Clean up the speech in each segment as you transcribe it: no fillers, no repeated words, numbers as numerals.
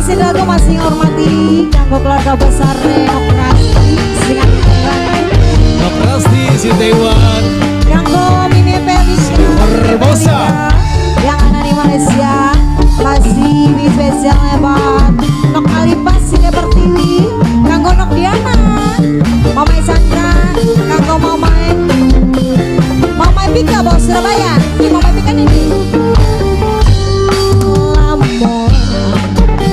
Masih lagu masih hormati kanggo keluarga besar Nok Rasti sing Nok Rasti si Taiwan. Kanggo Mimi Felicia Hermosa. Yang ada di Malaysia, masih di spesial lebat Nok Alipas Sine Pertiwi, kanggo Nok Diana, Mama Sandra, kanggo Mama Mama Pika bos Surabaya. Ini Mama Pika nih. Lamun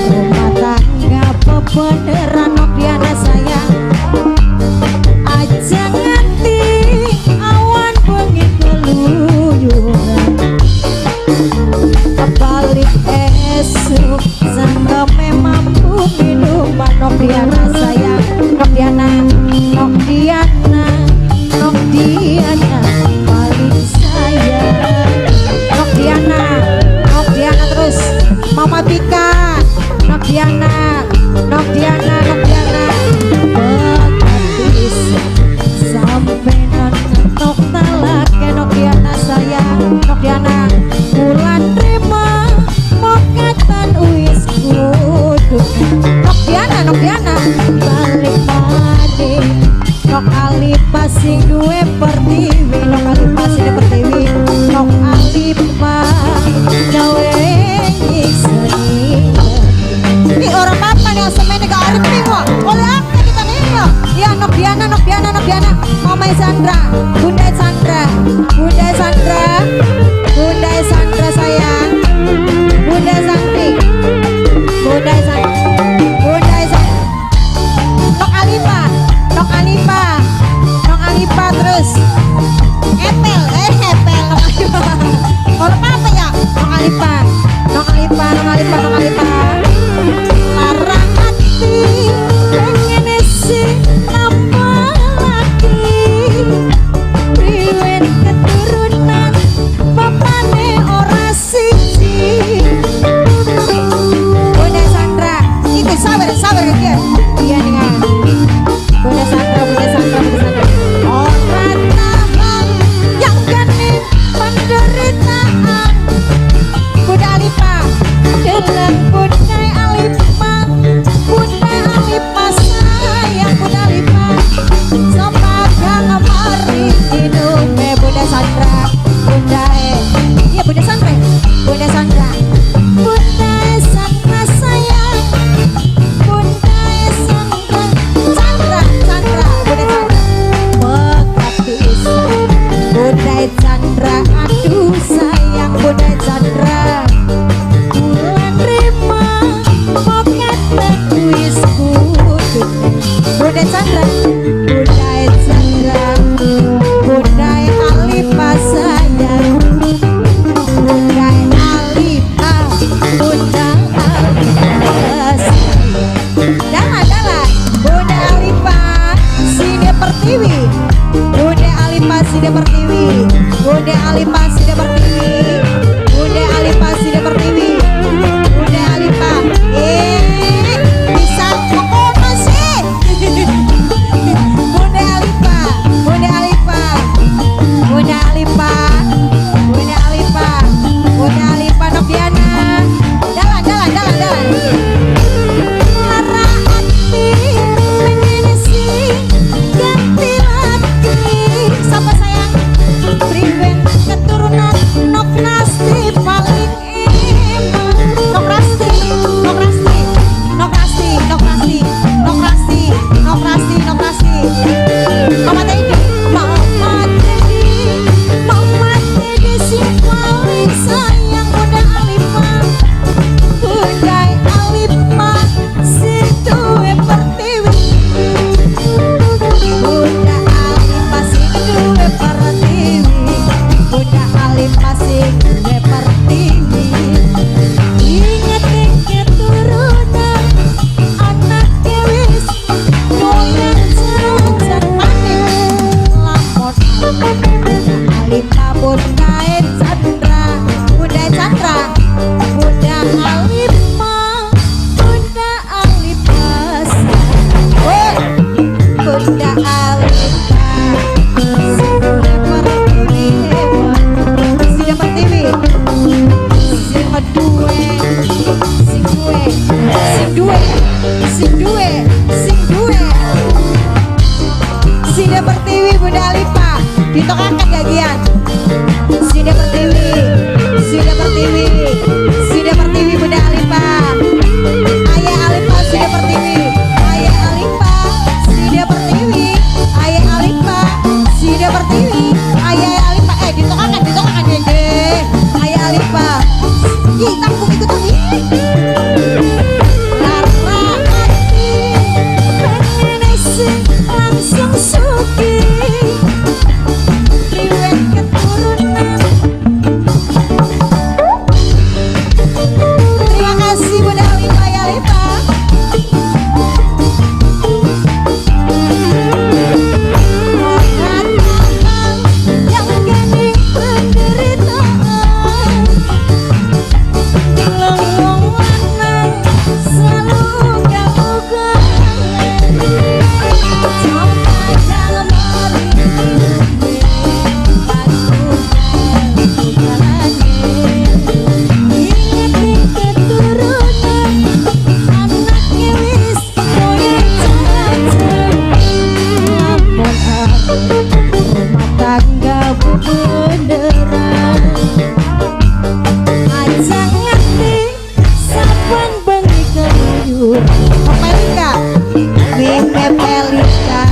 rumah tangga bebeneran Nok Diana sayang, aja nganti awan bengi keluyuran, balik esuk sangkeme mampu minuman. Nok Diana sayang, Nok Diana, Nok Diana, Nok Diana paling sayang. Nok Elisa.